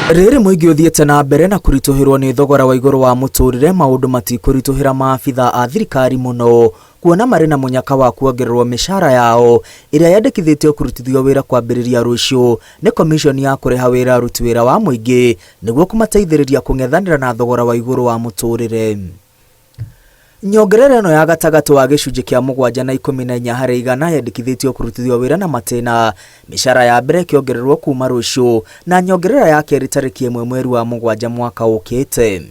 Rĩrĩ mũingĩ ũthiĩte na mbere na kũritũhĩrwo nĩ thogora wa igũrũ wa mũtũrĩre, maũndũ matikũritũhĩra maabitha a thirikari mũno kuona marĩ na mũnyaka wa kuongererwo mĩcara yao ĩrĩa yandĩkithĩtio kũrutithio wĩra kwambĩrĩria rũciũ nĩ komishoni ya kũrĩha wĩra aruti wĩra wa mũingĩ nĩguo kũmateithĩrĩria kũng'ethanĩra na thogora wa igũrũ wa mũtũrĩre. Nyongerera ĩno ya gatagatĩ wa gĩcunjĩ kĩa 7 na 14 harĩ igana yandĩkithĩtio kũrutithio wĩra na matĩna, mĩcara ya mbere ĩkĩongererwo kuma rũciũ na nyongerera ya kerĩ tarĩki 1 mweri wa 7 mwaka ũkĩte.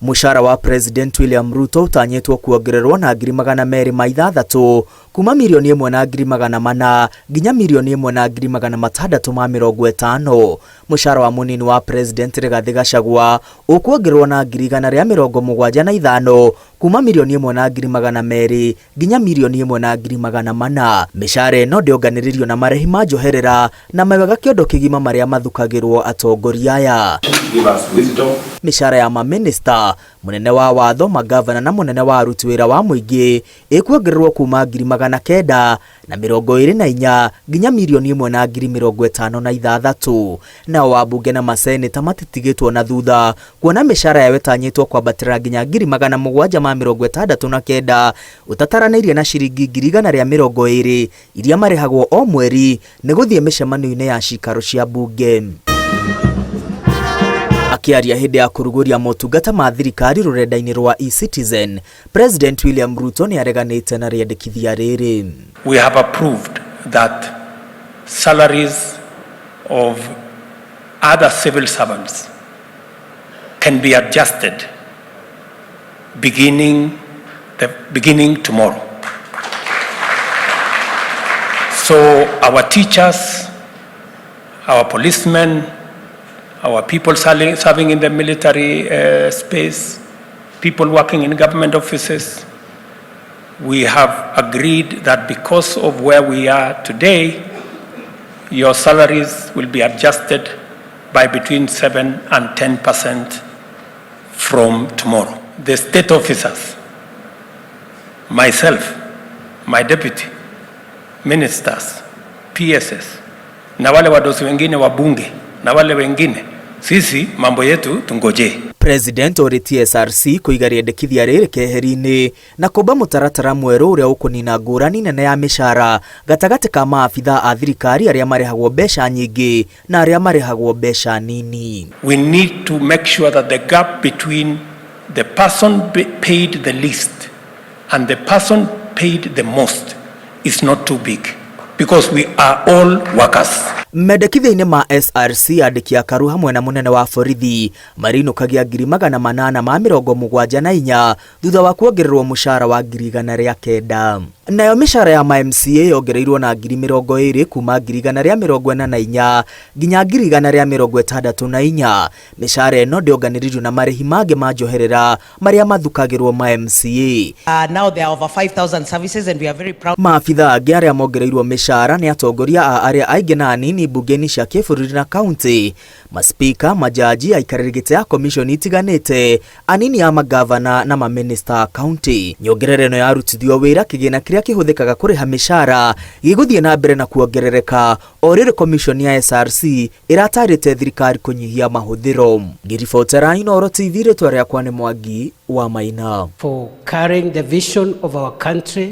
Mũcara wa President William Ruto ũtanyĩtwo kuongererwo na 206,000 kuma 1,400,000 nginya 1,650,000. Mũcara wa mũnini wa President Rigathi Gachagua ũkuongererwo na 175,000 kuma 1,200,000 nginya 1,400,000. Mĩcara ĩno ndĩonganĩrĩirio na marĩhi ma njoherera na mawega kĩondo kĩgima marĩa mathukagĩrwo atongoria aya. Mĩcara ya mamĩnĩsta, mũnene wa watho, magavana na mũnene wa aruti wĩra wa mũingĩ ĩkuongererwo kuma 924,000 nginya 1,056,000. Nao wabunge na maseneta matitigĩtwo na thutha kuona mĩcara yao ĩtanyĩtwo kwambatĩra nginya 769,000 ũtataranĩirie na ciringi 120,000 iria marĩhagwo o mweri nĩ gũthiĩ mĩcemanio-inĩ ya cikaro cia bunge. Akĩaria hĩndĩ ya kũrugũria motungata ma thirikari rũrenda-inĩ rwa eCitizen, President William Ruto nĩ areganĩte na rĩendekithia rĩrĩ. We have approved that salaries of other civil servants can be adjusted beginning tomorrow. So our teachers, our policemen, our people serving in the military space, people working in government offices, we have agreed that because of where we are today, your salaries will be adjusted by between 7 and 10% from tomorrow. The state officers, myself, my deputy, ministers, PSs, na wale wadosi wengine wa bunge na wale wengine, sisi mambo yetu tungoje. President orĩtie SRC kũiga rĩendekithia rĩrĩ keheri-inĩ na kũmba mũtaratara mwerũ ũrĩa ũkũnina ngũrani nene ya mĩcara gatagatĩ ka maabitha a thirikari arĩa marĩhagwo mbeca nyingĩ na arĩa marĩhagwo mbeca nini. We need to make sure that the gap between the person paid the least and the person paid the most is not too big, because we are all workers. Mendekithia-inĩ ma SRC, andĩki a karu hamwe na mũnene wa borithi marinũkagia 874,000 thutha wa kuongererwo mũcara wa 109,000. Nayo mĩcara ya ma MCA yongereirwo na 20,000 kuma 144,000 nginya 164,000. Mĩcara ĩno ndĩonganĩrĩirio na marĩhi mangĩ ma njoherera marĩa mathukagĩrwo ma MCA. Now there are over 5,000 services and we are very proud. Maabitha angĩ arĩa mongereirwo mĩcara nĩ atongoria a arĩa aingĩ na anini mbunge-inĩ cia kĩbũrũri na kaunti, maspika, majaji, aikarĩri gĩtĩ ya komishoni itiganĩte, anini a magavana na mamĩnĩsta a kaunti. Nyongerera ĩno yarutithio wĩra kĩgĩna kĩrĩa kĩhũthĩkaga kũrĩha mĩcara gĩgũthiĩ na mbere na kuongerereka o rĩrĩ komishoni ya SRC ĩratarĩte thirikari kũnyihia mahũthĩro. Ngĩribotera Inooro TV, rĩtwa rĩakwa nĩ Mwangi wa Maina. For carrying the vision of our country.